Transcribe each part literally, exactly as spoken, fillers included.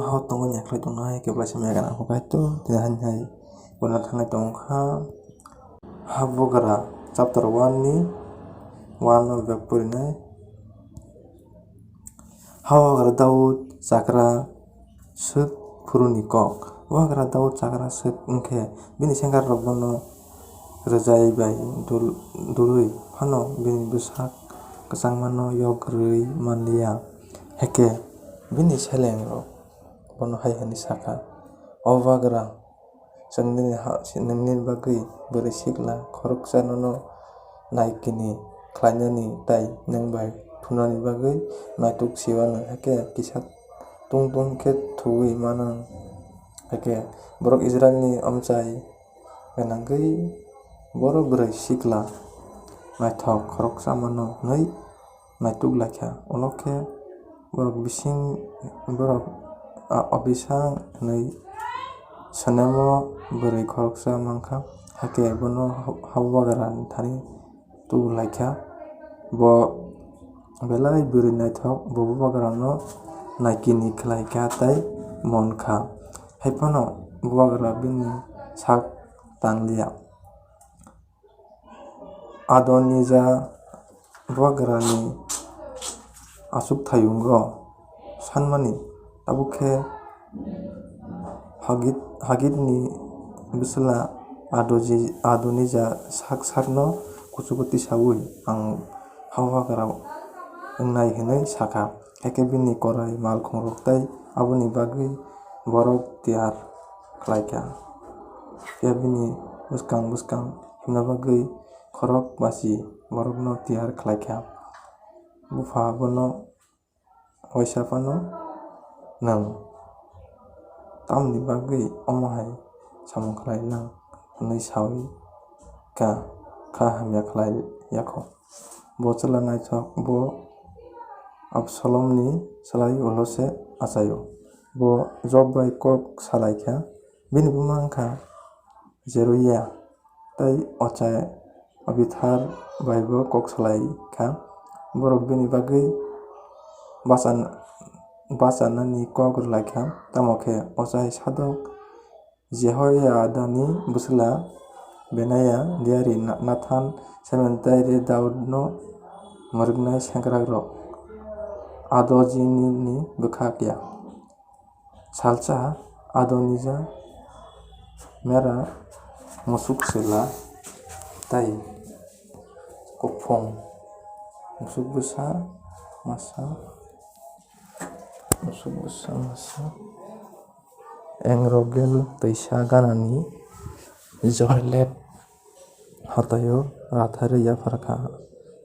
Ho tongo nyakhlai tongnai khe belai samya gana hwnkhe to tini hani hai bono thangnai tongkha. Habugra chapter one ni one no bebak purinai. Habugra Daud chakra swk phuruni kok. Habugra Daud chakra swk wngkhe bini sengkarrok bono rwjai bai dul-, dului phano bini bwsak kwchangmano yogwi manliya. Hakhe bini selengrok bono hai hwnwi sakha, "O Habugra, chwng nini ha-, nini bagwi bwrwi sikla khoroksa nono naikini khlainani tei nwng bai thumnani bagwi naituk siwano, hakhe kisa tungtung khe thuwi mano." Hakhe borok Israilni amchai gwnangwi boro bwrwi sikla naithok khoroksa mano hwnwi naituk laikha. Ulo khe borok bising, borok, a, Abisag hwnwi Sunem o bwrwi khoroksa mankha, hakhe bono Habugra ni thani tubu laikha. Bo belai bwrwi naithok, bo Habugra no naikini khlaikha tei monkha. Haiphano Habugra bini sak tanliya. Adonija Habugra ni achukthayungo sanmani, tabuk khe Hagit, Hagit ni bwsla Adoji-, Adonija sak sakno kuchugo tisaui, "Ang Habugra wngnai," hwnwi sakha. Hakhe bini korai malkhungrok tei aboni bagwi borok tiyar khlaikha. Phiya bini bwskang bwskang himna bagwi khorok basi borokno tiyar khlaikha. Bupha bono uaisa phano, "Nwng tamni bagwi omo hai samung khlai lang?" hwnwi saui kha, kha hamya khlai yakho. Bo chwla naithok, bo Absalomni slai ulo se achaio. Bo Joab bai kok salaikha, bini buma wngkha Jeruia, tei ochai Abithar bai bo kok salai kha. Borok bini bagwi bachan-, bachanani kok rwlai kha, tamo khe ochai Sadok, Jehoiadani bwsla Benaia, diari Na-, Nathan, Semen tei re Daudno mwrwknai sengkrakrok. Adonijani bwkha ya. Salsa Adonija mera musuk sela tei kuphung musuk bwsa masa, musuk bwsa masa Enrogel twisa ganani Zohelep hataio ratharwi yaphar kha.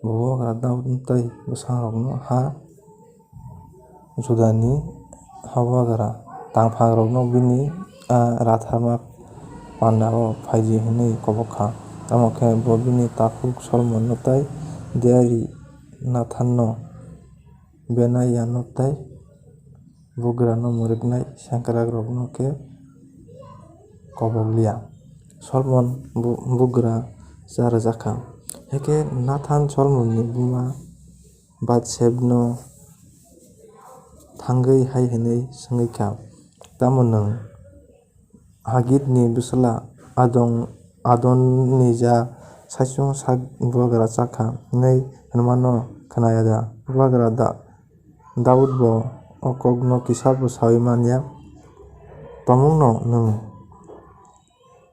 Bo Habugra Daud tei bwsangrokno ha Judani habugra tangphangrokno bini a ratharma pandao phaidi hwnwi kobok kha. Tamo khe bo bini takhuk Solomonno tei diari Nathanno, Benaiano tei Habugrano mwrwknai sengkrakrokno khe kobok liya. Solomon bu-, bugra cha rwjak kha. Hakhe Nathan Solomonni buma Batsebno thangwi hai hwnwi swngwi kha, "Tamo nwng Hagitni bwsla Adon-, Adonija saichung sak bubagra cha kha hwnwi hwnmano khna ya da? Bubagra da-, Daudbo o kokno kisa bo saui man ya. Tongmungno nwng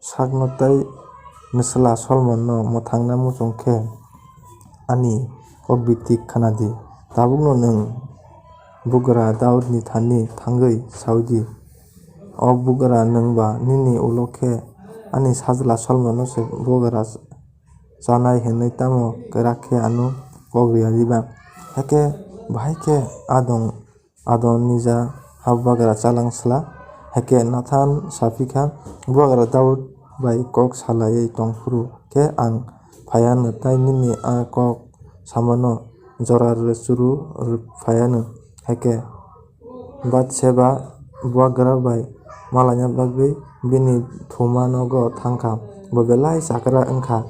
sakno tei nwsla Solomonno mwthangna muchung khe ani kok biti khna di. Tabukno nwng bugra Daudni thani thangwi saui di, 'O bugra, nwng ba nini ulo khe ani sajla Solomonno se bugra chanai hwnwi tamo kwrak khe ano kok rwya diba?' Hakhe bahai khe Adon-, Adonija habugra chalang sla. Hakhe Nathan sa phi kha, "Bubagra Daud bai kok salaiwi tong phuru khe ang phai anw tei nini a kok samano jora rw churu rw phai anw." Hakhe Batseba bubagra bai malaina bagwi bini thuma nogo thang kha. Bo belai chakra wng kha.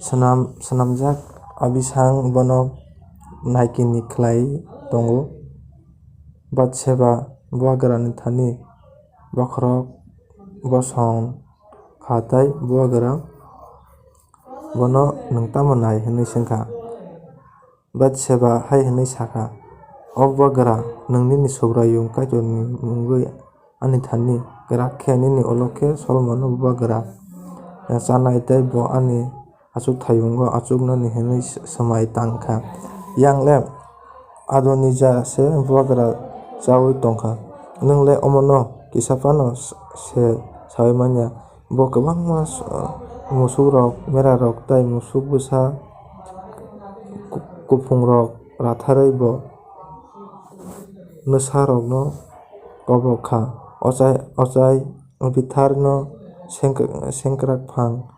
Swnam-, swnamjak Abisag bono naikini khlai tongo. Batseba bubagrani thani bokhorok bosong kha tei bubagra bono, "Nwng tamo nai?" hwnwi swng kha. Batseba hai hwnwi sa kha, "O bubagra, nwng nini Subraiyung Kaitorni mungwi ani thani kwrak khe nini ulo khe Solomonno bubagra chanai tei bo ani achukthayungo achuknani hwnwi swmai tang kha. Yang le Adonija se bubagra chaui tong kha. Nwng le omono kisa phano se saui man ya. Bo kwbangma musukrok, merarok tei musuk bwsa ku-, kuphungrok ratharwi bo nwsarokno kobok kha. Ochai, ochai Abitharno sengk-, sengkrak phang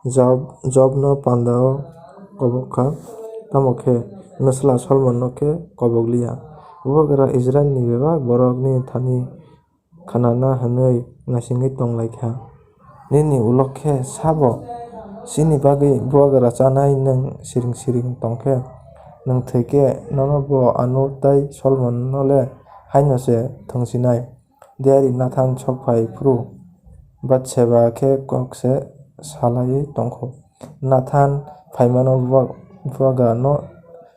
Job, Jobno pandao kobok kha, tamo khe nwsla Solomonno khe kobok liya. Bubagra Israilni bebak borokni thani khnana hwnwi naisingwi tong lai kha. Nini ulo khe sabo chini bagwi bubagra chanai nwng siring siring tong khe? Nwng thwi khe nono bo ano tei Solomonno le haino se thwngsinai. Diari Nathan sok phai phuru Batseba khe kok se salaiwi tong kho. Nathan phaimano buba-, bubagrano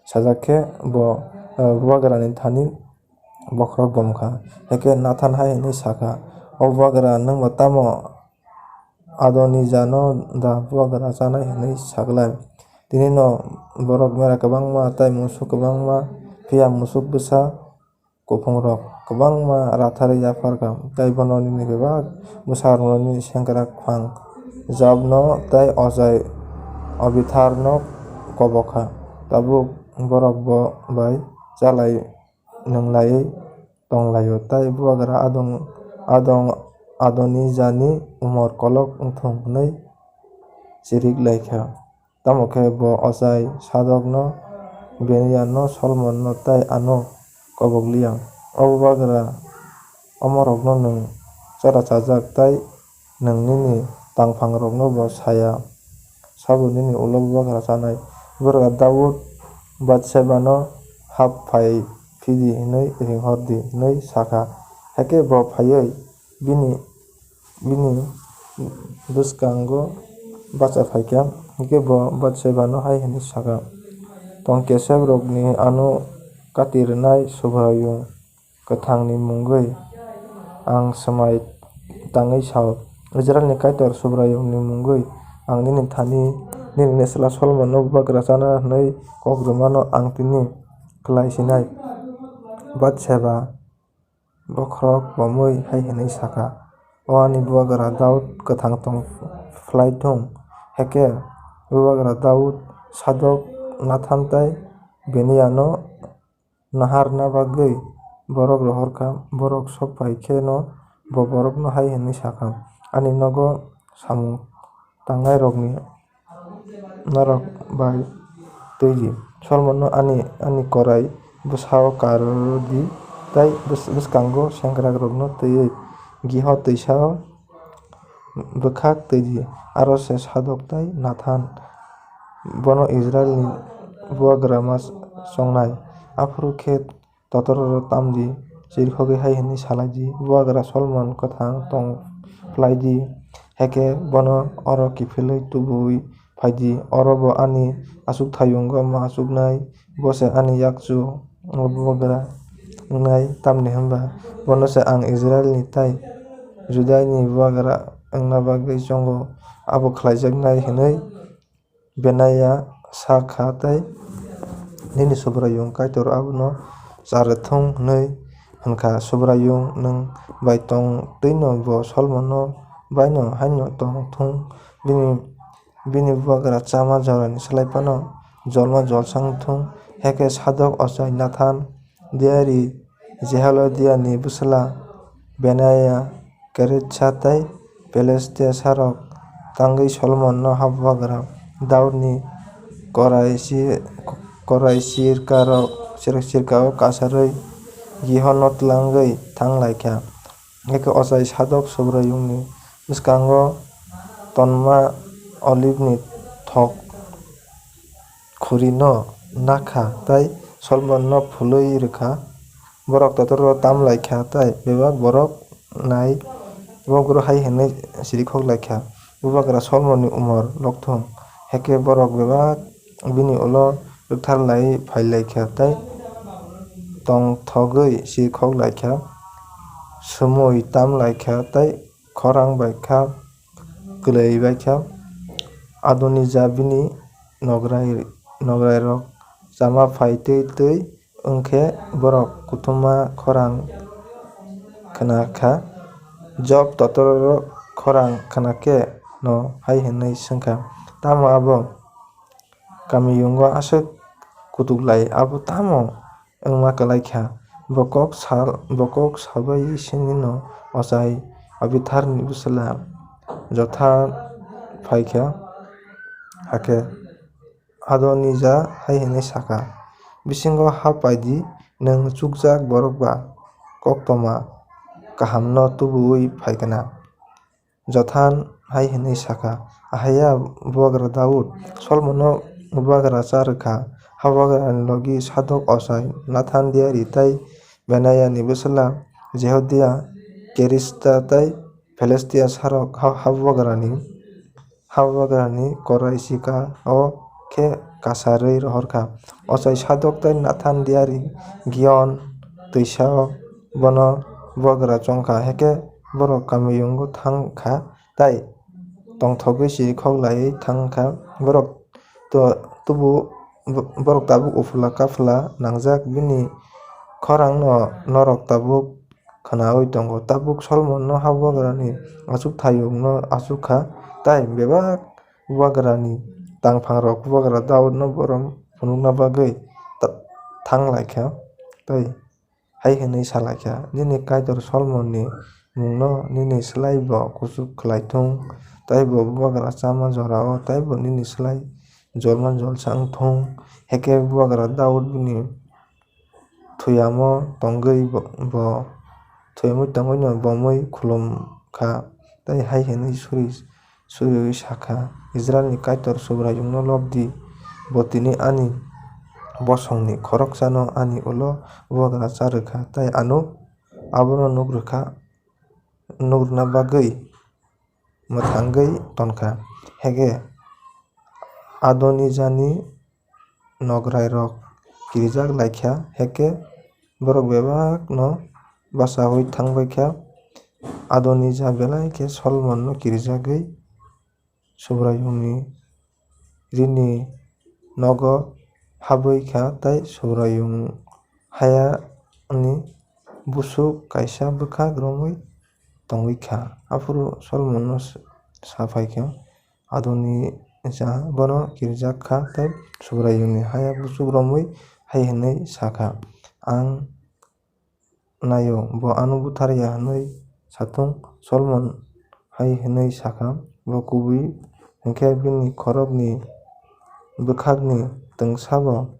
sajak khe bo, eh, bubagrani thani bokhorok bom kha. Hakhe Nathan hai hwnwi sa kha, "O bubagra, nwng bo tamo Adonijano da bubagra chanai hwnwi sa glai? Tini'-no borok mera kwbangma tei musuk kwbangma, phiya musuk bwsa kuphungrok kwbangma ratharwi yaphar kha, tei bono nini bebak bwsarokno nini sengkrak phang Jobno tei ochai Abitharno kobok kha. Tabuk borok bo bai chalai nwnglaiwi tong lai-o, tei bubagra adong, adong Adonijani umor kolok wng thung," hwnwi chirik lai kha. Tamo khe bo ochai Sadokno, Benaiano, Solomonno tei ano kobok liya. O bubagra, omorokno nwng chora chajak tei nwng nini tangphangrokno bo saya, sabo nini ulo bubagra chanai. Bubagra Daud Batsebano, "Hap phai phi di hwnwi ring hor di," hwnwi sa kha. Hakhe bo phaiwi bini bini bwskango bacha phai kha. Hakhe bo Batsebano hai hwnwi sa kha, "Tong kesebrokni ano kati rwnai Subraiyung kwthangni mungwi ang swmai tangwi sa-o, Israilni Kaitor Subraiyungni mungwi ang nini thani nini nwsla Solomonno bubagra chana hwnwi kok rwmano ang tini khlai sinai." Batseba bokhorok bomwi hai hwnwi sa kha, "O ani bubagra Daud kwthang tong phlai thung." Hakhe bubagra Daud Sadok, Nathan tei Benaiano naharna bagwi borok rohor kha. Borok sok phai khe'-no bo borokno hai hwnwi sa kha, "Ani nogo samung tangnairokni norok bai twi di. Solomonno ani, ani korai bwsa-o kar rw di tei bws-, bwskango sengkrakrokno twiwi giho twisa-o bwkhak twi di." Aro se Sadok tei Nathan bono Israilni bubagra ma chongnai. Aphuru khe Totororo tam di, chirikhogwi hai hwnwi sa lai di, "Bubagra Solomon kwthang tong phlai di, hakhe bono oro kiphilwi tubuwi phai di, oro bo ani achukthayungo ma achuknai, bo se ani yakchu o bubagra wngnai, tamni hwn ba bono se ang Israilni tei Judaini bubagra wngna bagwi chongo, abo khlaijaknai," hwnwi Benaia sa kha tei nini Subraiyung Kaitor abono cha rw thung hwnwi hwn kha. Subraiyung nwng bai tong twi'-no bo Solomonno bai'-no haino tong thung, bini, bini bubagra chama jorani slai phano jolma jolsa wng thung. Hakhe Sadok, ochai Nathan, diari Jeholodiani bwsla Benaia, Keretsa tei Pelestia sarok tangwi Solomonno habugra Daudni korai si-, korai sirkarok, sir-, sirkao kasarwi Gihonno tlangwi thang lai kha. Hakhe ochai Sadok Subraiyungni bwskango tonma olibni thok khurino na kha tei Solomonno phulwi rw kha. Borok totoro tam lai kha, tei bebak borok nai, borok hai hwnwi sirikhok lai kha, "Bubagra Solomonni umor lokthung." Hakhe borok bebak bini ulo rwkthar laiwi phai lai kha tei tongthogwi sirikhok lai kha, sumui tam lai kha tei khorang bai kha, kwlwi bai kha. Adonija bini nograi, nograirok chama phai twi twi wng khe borok kuthuma khorang khna kha. Job totoro khorang khna khe no hai hwnwi swng kha, "Tamo abo kamiyungo aswk kutuk lai? Abo tamo wngma kwlai kha?" Bo kok sal, bo kok sabai sinino ochai Abitharni bwsla Jothan phai kha. Hakhe Adonija hai hwnwi sa kha, "Bisingo ha pai di, nwng chukjak borok ba koktwma kahamno tubu-ui phai kha na?" Jothan hai hwnwi sa kha, "Ahaiya, bubagra Daud, Solomonno bubagra cha rw kha, habugrani logi Sadok ochai Nathan diyari tei Benayani bwsla Jehodia Kerista tei Philistia sarok ha-, habugrani, habugrani korai sika-o khe kasarwi rohor kha. Ochai Sadok tei Nathan diyari Gion twisa-o bono bubagra chong kha, hakhe borok kamiyungo thang kha tei tongthogwi sirikhok laiwi thang kha. Borok to-, tubu, bo-, borok tabuk uphla kaphla nangjak, bini khorangno norok tabuk khnaui tongo. Tabuk Solomonno habugrani achukthayungno achuk kha, tei bebak bubagrani tangphangrok bubagra Daudno borom phunukna bagwi ta-, thang lai kha, tei hai hwnwi sa lai kha, 'Nini kaitor Solomonni mungno nini slai bo kuchuk khlai thung, tei bo bubagra chama jora-o tei bo nini slai jolma jolsa wng thung.' Hakhe bubagra Daud bini thuyamo tongwi bo, bo thuyamwi tongwino bomwi khulum kha, tei hai hwnwi suri, suriui sa kha, "Israilni Kaitor Subraiyungno lob di, bo tini ani bosongni khoroksano ani ulo bubagra cha rw kha, tei ano abono nuk rw kha, nuk rwna bagwi mwthangwi ton kha." Hakhe Adonijani nograirok kirijak lai kha, hakhe borok bebakno bachaui thang bai kha. Adonija belai khe Solomonno kirijagwi Subraiyungni rini nogo habwi kha, tei Subraiyung hayani busuk kaisa bwkhak romwi tongwi kha. Aphuru Solomonno sa phai kha, Adonija bono kirijak kha tei Subraiyungni haya busuk romwi hai hwnwi sa kha, "Ang naio, bo ano buthar ya," hwnwi sa thung. Solomon hai hwnwi sa kha, "Bo kubui hwn khe bini khorokni bwkhakni twngsa bo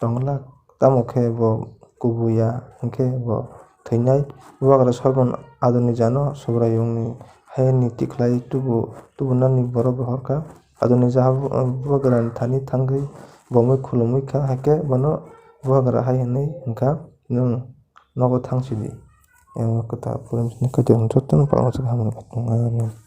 tong glak, tamo khe bo kubui ya hwn khe bo thwinai." Bubagra Solomon Adonijano Subraiyungni hayani tikhlai tubu-, tubunani borok rohor kha. Adonija hab-, bubagrani thani thangwi bomwi khulumwi kha, hakhe bono bubagra hai hwnwi hwn kha, "Nwng nogo thang sidi." Yang kwtal Purimsni kaitor jotono palma swkang hamni kaitor. Amen.